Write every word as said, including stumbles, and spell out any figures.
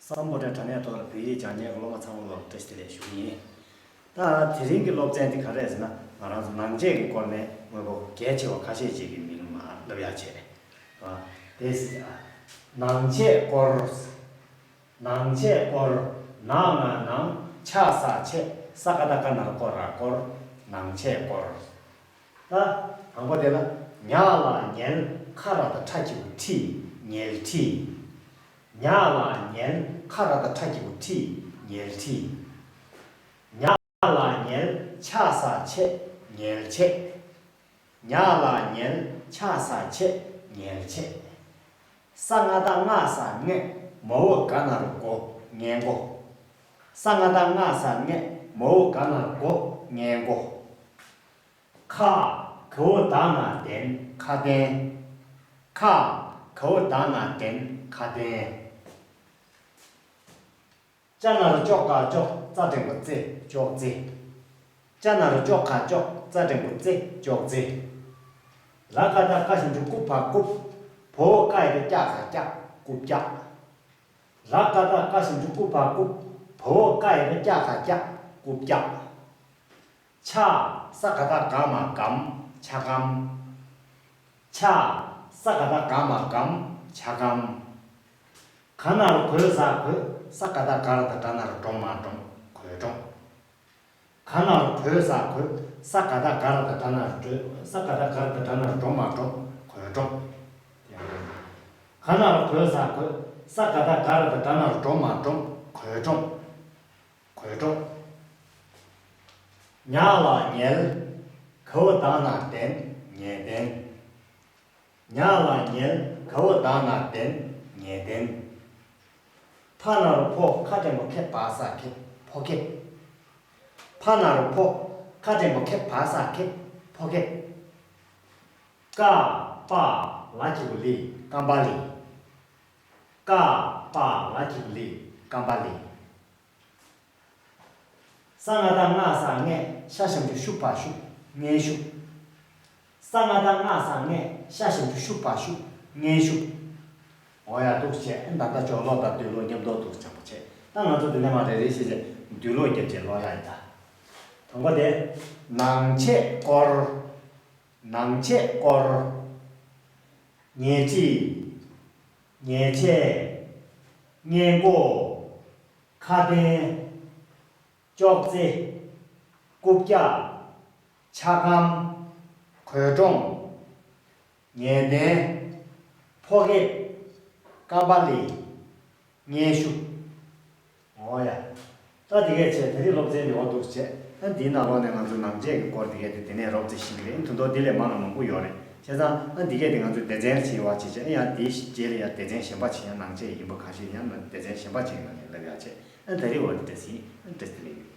སམ་བྷོ་ཊའི་དྲ་གནས་ཐོག་ལ་བོད་ཡིག་སྦྱང་མཁན་གྱི་སློབ་མ་ཚང་མ་ལ་བཀྲ་ཤིས་བདེ་ལེགས་ཞུ་གི་ཡིན། ད་དེ་རིང་གི་སློབ་ཚན་འདི་ག་རེ་རེད་ཟེར་ན། ང་རང་ཚོ་ནང་ཆས་ཀྱི་སྐོར་ནས་དངོས་པོ་གལ་ཆེ་བ་ཁ་ཤས་ཅིག་གི་མིང་མར་ལབ་ཡ་བྱས། ཨ། དེ་ཟེར། ཨ། ནང་ཆས་སྐོར། ནང་ཆས་སྐོར། ན་ང་ནང་། ཆ་ས་ཆས། ས་ཀ་བཏགས་སྐ་ན་རོ་སྐོ་ར་སྐོར། ནང་ཆས་སྐོར། ད་དང་པོ་དེ་ལ། ཉ་ལ་ཉལ། ཁ་ར་བཏགས་ཁྲ་གི་གུ་ཁྲིད། ཉལ་ཁྲིད། ཉ་ལ་ཉལ། ཁ་ར་བཏགས་ཁྲ་གི་གུ་ཁྲིད། ཉལ་ཁྲིད། ཉ་ལ་ཉལ། ཆ་ས་ཆས། ཉལ་ཆས། ཉ་ལ་ཉལ། ཆ་ས་ཆས། ཉལ་ཆས། ས་ང་བཏགས་སྔ་ས་སྔས། མ་འོག་ག་ན་རོ་སྒོ། སྔས་སྒོ། ས་ང་བཏགས་སྔ་ས་སྔས། མ་འོག་ག་ན་རོ་སྒོ། སྔས་སྒོ། ཁ། ག་འོག་ད་ན་གདན། ཁ་གདན། ཁ། ག་འོག་ད་ན་གདན། ཁ་གདན། ཅ་ན་རོ་ཅོ་ག་ཅོག་ཙ་འགྲེང་བུ་ཙེ། ཅོག་ཙེ། ཅ་ན་རོ་ཅོ་ག་ཅོག་ཙ་འགྲེང་བུ་ཙེ། ཅོག་ཙེ། ར་ག་བཏགས་རྐ་ཞབས་ཀྱུ་རྐུ་ཕ་རྐུབ། བ་འོག་ཀ་ཡ་བཏགས་རྐྱ་ག་རྐྱག་རྐུབ་རྐྱག་ར་ག་བཏགས་རྐ་ཞབས་ཀྱུ་རྐུ་ཕ་རྐུབ། བ་འོག་ཀ་ཡ་བཏགས་རྐྱ་ག་རྐྱག་རྐུབ་རྐྱག་ཆ། ས་ག་བཏགས་སྒ་མ་སྒམ། ཆ་སྒམ། ཆ། ས་ག་བཏགས་སྒ་མ་སྒམ། ཆ་སྒམ། ག་ན་རོ་གོ་ས་གོས། ས་ག་བཏགས་སྒ་ར་བཏགས་སྒྲ་ན་རོ་སྒྲོ་མ་སྒྲོམ། གོས་སྒྲོམ། ག་ན་རོ་གོ་ས་གོས། ས་ག་བཏགས་སྒ་ར་བཏགས་སྒྲ་ན་རོ་སྒྲོ། ས་ག་བཏགས་སྒ་ར་བཏགས་སྒྲ་ན་རོ་སྒྲོ་མ་སྒྲོམ། གོས་སྒྲོམ། ག་ན་རོ་གོ་ས་གོས། ས་ག་བཏགས་སྒ་ར་བཏགས་སྒྲ་ན་རོ་སྒྲོ་མ་སྒྲོམ། གོས་སྒྲོམ། གོས་སྒྲོམ། ཉ་ལ་ཉལ། ག་འོག་ད་ན་གདན། ཉལ་གདན། ཉ་ལ་ཉལ། ག་འོག་ད་ན་གདན། ཉལ་གདན། ཕ་ན་རོ་ཕོ། ཁ་འགྲེང་བུ་ཁེ་བ་ས་ཁེབས། ཕོ་ཁེབས། ཕ་ན་རོ་ཕོ། ཁ་འགྲེང་བུ་ཁེ་བ་ས་ཁེབས། ཕོ་ཁེབས། ཀ་པ་ལ་གི་གུ་ལི། ཀམ་པ་ལི། ཀ་པ་ལ་གི་གུ་ལི། ཀམ་པ་ལི། ས་ང་བཏགས་སྔ་ས་སྔས། ཤ་ཞབས་ཀྱུ་ཤུ་ཕ་ཤུགས། སྔས་ཤུགས། ས་ང་བཏགས་སྔ་ས་སྔས། ཤ་ཞབས་ཀྱུ་ཤུ་ཕ་ཤུགས། སྔས་ཤུགས། འོ་ཡ། འདུག་བྱས། ཨ། ད་ལྟ་སྦྱོར་ཀློག་དང་འདོད་ཀློག་མཉམ་དུ་འདུག་སྦྱོར་བྱས། ད་ང་ཚོ་འདི་ནས་མར་རེ་རེ་བྱས་བྱས་འདོད་ཀློག་བརྒྱབ་བྱས་ཀློག་ཡ་ཡིན་ད། དང་པོ་དེ། ནང་ཆས་སྐོར། ནང་ཆས་སྐོར། ཉལ་ཁྲི། ཉལ་ཆས། སྔས་མགོ། ཁ་གདན། ཅོག་ཙེ། རྐུབ་བཀྱག་ཆ་སྒམ། གོས་སྒྲོམ། ཉལ་གདན། ཕོ་ཁེབས། ཀམ་པ་ལི། སྔས་ཤུགས། འོ་ཡ། ད་དེ་གས་བྱས། ད་རེས་སློབ་ཚན་འདི་འོ་འདུག་བྱས། ཨ། འདིའི་ནང་ལོགས་ནས་ང་ཚོ་ནང་ཆས་ཀྱི་སྐོར་དེ་གས་དེ་དེ་ནས་རོབ་ཙམ་ཤེས་ཀྱི་རེད། དོན་དག་འདི་ལས་མང་ལ་མང་པོ་ཡོད་རེད། བྱས་ཙང་ཨ། འདི་གས་དེ་ང་ཚོ་སྡེ་ཚན་བྱས་པ་བྱས་བྱས། ཨ། ཡང་དེའི་རྗེས་ལ་ཡང་སྡེ་ཚན་གཞན་པ་བྱས། ཡང་ནང་ཆས་ཡིན་པ་གང་ཞིག་ཡང་ན་སྡེ་ཚན་གཞན་པ་ཅིག་ནང་ནས་ལབ་ཡག་བྱས། ཨ། ད་རེས་འོ་འདི་འདྲ་ཟིན། ཨ། བཀྲ་ཤིས་བདེ་ལེགས།